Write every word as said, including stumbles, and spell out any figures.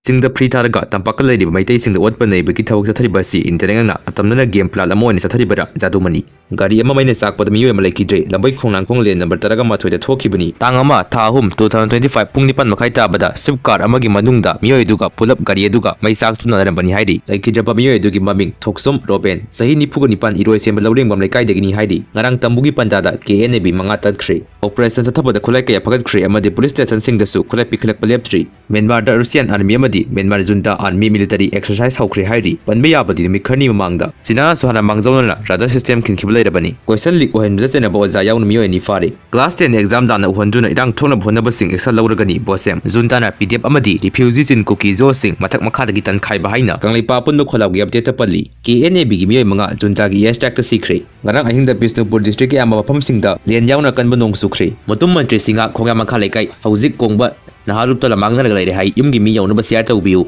ꯆꯤꯡꯗ ꯐ꯭ꯔꯤ ꯊꯥꯔꯒ ꯇꯝꯄꯥꯛꯇ ꯂꯩꯔꯤꯕ ꯃꯩꯇꯩꯁꯤꯡꯗ ꯑꯣꯠꯄ ꯅꯩꯕꯒꯤ ꯊꯕꯛ ꯆꯠꯊꯔꯤꯕ ꯑꯁꯤ ꯏꯟꯇꯔꯅꯦꯜꯅ ꯑꯇꯝꯅꯅ ꯒꯦꯝ ꯄ꯭ꯂꯥꯟ ꯑꯃ ꯑꯣꯏꯅ ꯆꯠꯊꯔꯤꯕꯔꯥ? ꯖꯥꯗꯨꯃꯅꯤ꯫ ꯒꯥꯔꯤ ꯑꯃ ꯃꯩꯅ ꯆꯥꯛꯄꯗ ꯃꯤꯑꯣꯏ ꯑꯃ ꯂꯩꯈꯤꯗ꯭ꯔꯦ꯫ ꯂꯝꯕꯣꯏ ꯈꯣꯡꯅꯥꯡꯈꯣꯡ ꯂꯦꯟ ꯅꯝꯕꯔ ꯇꯔꯥꯒ ꯃꯥꯊꯣꯏꯗ ꯊꯣꯛꯈꯤꯕꯅꯤ꯫ ꯇꯥꯡ ꯑꯃ, ꯊꯥ ꯑꯍꯨꯝ, two thousand twenty five, ꯄꯨꯡ ꯅꯤꯄꯥꯟ ꯃꯈꯥꯏ ꯇꯥꯕꯗ ꯁ꯭ꯋꯤꯐ ꯀꯥꯔ ꯑꯃꯒꯤ ꯃꯅꯨꯡꯗ ꯃꯤꯑꯣꯏ ꯑꯗꯨꯒ ꯄꯨꯂꯞ ꯒꯥꯔꯤ ꯑꯗꯨꯒ ꯃꯩ ꯆꯥꯛꯇꯨꯅ ꯂꯩꯔꯝꯕꯅꯤ ꯍꯥꯏꯔꯤ꯫ ꯂꯩꯈꯤꯗ꯭ꯔꯕ ꯃꯤꯑꯣꯏ ꯑꯗꯨꯒꯤ ꯃꯃꯤꯡ ꯊꯣꯛꯆꯣꯝ ꯔꯣꯕꯦꯟ, ꯆꯍꯤ ꯅꯤꯐꯨꯒ ꯅꯤꯄꯥꯟ, ꯏꯔꯣꯏꯁꯦꯝꯕ ꯂꯧꯔꯦꯡꯕꯝ ꯂꯩꯀꯥꯏꯗꯒꯤꯅꯤ ꯍꯥꯏꯔꯤ꯫ ꯉꯔꯥꯡ ꯇꯝꯕꯨꯒꯤ ꯄꯟꯗꯥꯗ ꯀꯦ ꯑꯦꯟ ꯑꯦ ꯕꯤ ꯃꯉꯥ ꯇꯠꯈ꯭ꯔꯦ꯫ ꯑꯣꯄꯔꯦꯁꯟ ꯆꯠꯊꯕꯗ ꯈꯨꯠꯂꯥꯏ ꯀꯌꯥ ꯐꯒꯠꯈ꯭ꯔꯦ ꯑꯃꯗꯤ ꯄꯨꯂꯤꯁ ꯁ꯭ꯇꯦꯁꯟꯁꯤꯡꯗꯁꯨ ꯈꯨꯠꯂꯥꯏ ꯄꯤꯈꯠꯂꯛꯄ ꯂꯦꯞꯇ꯭ꯔꯤ꯫ ꯃ꯭ꯌꯥꯟꯃꯥꯔꯗ ꯔꯨꯁꯤꯌꯥꯟ ꯑꯥꯔꯃꯤ ꯑꯃꯗꯤ ꯃ꯭ꯌꯥꯟꯃꯥꯔ ꯖꯨꯟꯇꯥ ꯑꯥꯔꯃꯤ ꯃꯤꯂꯤꯇꯔꯤ ꯑꯦꯛꯁꯔꯁꯥꯏꯁ ꯍꯧꯈ꯭ꯔꯦ ꯍꯥꯏꯔꯤ꯫ ꯄꯟꯕ ꯌꯥꯕꯗꯤ ꯅꯨꯃꯤꯠ ꯈꯔꯅꯤ ꯃꯃꯥꯡꯗ ꯆꯤꯅꯥꯅꯁꯨ ꯍꯥꯟꯅ ꯃꯥꯡꯖꯧꯅꯅ ꯔꯥꯗꯥꯔ ꯁꯤꯁꯇꯦꯝ ꯈꯤꯟꯈꯤꯕ ꯂꯩꯔꯕꯅꯤ꯫ ꯀꯣꯏꯁꯟ ꯂꯤꯛ ꯑꯣꯏꯍꯟꯕꯗ ꯆꯩꯅꯕ ꯑꯣꯖꯥ ꯌꯥꯎꯅ ꯃꯤꯑꯣꯏ ꯑꯅꯤ ꯐꯥꯔꯤ꯫ ꯀ꯭ꯂꯥꯁ ꯇꯦꯟ ꯑꯦꯛꯖꯥꯝ ꯂꯥꯟꯅ ꯎꯍꯟꯗꯨꯅ ꯏꯔꯥꯡ ꯊꯣꯛꯅꯕ ꯍꯣꯠꯅꯕꯁꯤꯡ ꯑꯦꯛꯁꯟ ꯂꯧꯔꯒꯅꯤ꯫ ꯕꯣꯁꯦꯝ ꯖꯨꯟꯇꯥꯅ ꯄꯤ ꯗꯤ ꯑꯦꯐ ꯑꯃꯗꯤ ꯔꯤꯐ꯭ꯌꯨꯖꯤꯁ ꯏꯟ ꯀꯨꯀꯤ ꯖꯣꯁꯤꯡ ꯃꯊꯛ ꯃꯈꯥꯗꯒꯤ ꯇꯟꯈꯥꯏꯕ ꯍꯥꯏꯅ ꯀꯪꯂꯩꯄꯥꯛ ꯑꯄꯨꯟꯕ ꯈꯣꯜꯂꯥꯎꯒꯤ ꯑꯞꯗꯦꯠꯇ ꯄꯜꯂꯤ꯫ ꯀꯦ ꯑꯦꯟ ꯑꯦ ꯕꯤꯒꯤ ꯃꯤꯑꯣꯏ ꯃꯉꯥ ꯖꯨꯟꯇꯥꯒꯤ ꯏꯌꯔ ꯁ꯭ꯇ꯭ꯔꯥꯏꯛꯇ ꯁꯤꯈ꯭ꯔꯦ꯫ ꯉꯔꯥꯡ ꯑꯍꯤꯡꯗ ꯕꯤꯁꯅꯨꯄꯨꯔ ꯗꯤꯁꯇ꯭ꯔꯤꯛꯀꯤ ꯑꯌꯥꯝꯕ ꯃꯐꯝꯁꯤꯡꯗ ꯂꯦꯟ ꯌꯥꯎꯅ ꯀꯟꯕ ꯅꯣꯡ ꯆꯨꯈ꯭ꯔꯦ꯫ ꯃꯇꯨꯝ ꯃꯟꯇ꯭ꯔꯤ ꯁꯤꯡꯍ ꯈꯣꯡꯌꯥꯝ ꯃꯈꯥ ꯂꯩꯀꯥꯏ ꯍꯧꯖꯤꯛ ꯀꯣꯡꯕ ꯅꯍꯥꯔꯨꯞꯇ ꯂꯃꯥꯡꯅꯔꯒ ꯂꯩꯔꯦ ꯍꯥꯏ꯫ ꯌꯨꯝꯒꯤ ꯃꯤ ꯌꯧꯅꯕ ꯁꯤꯌꯥꯔ ꯇꯧꯕꯤꯌꯨ꯫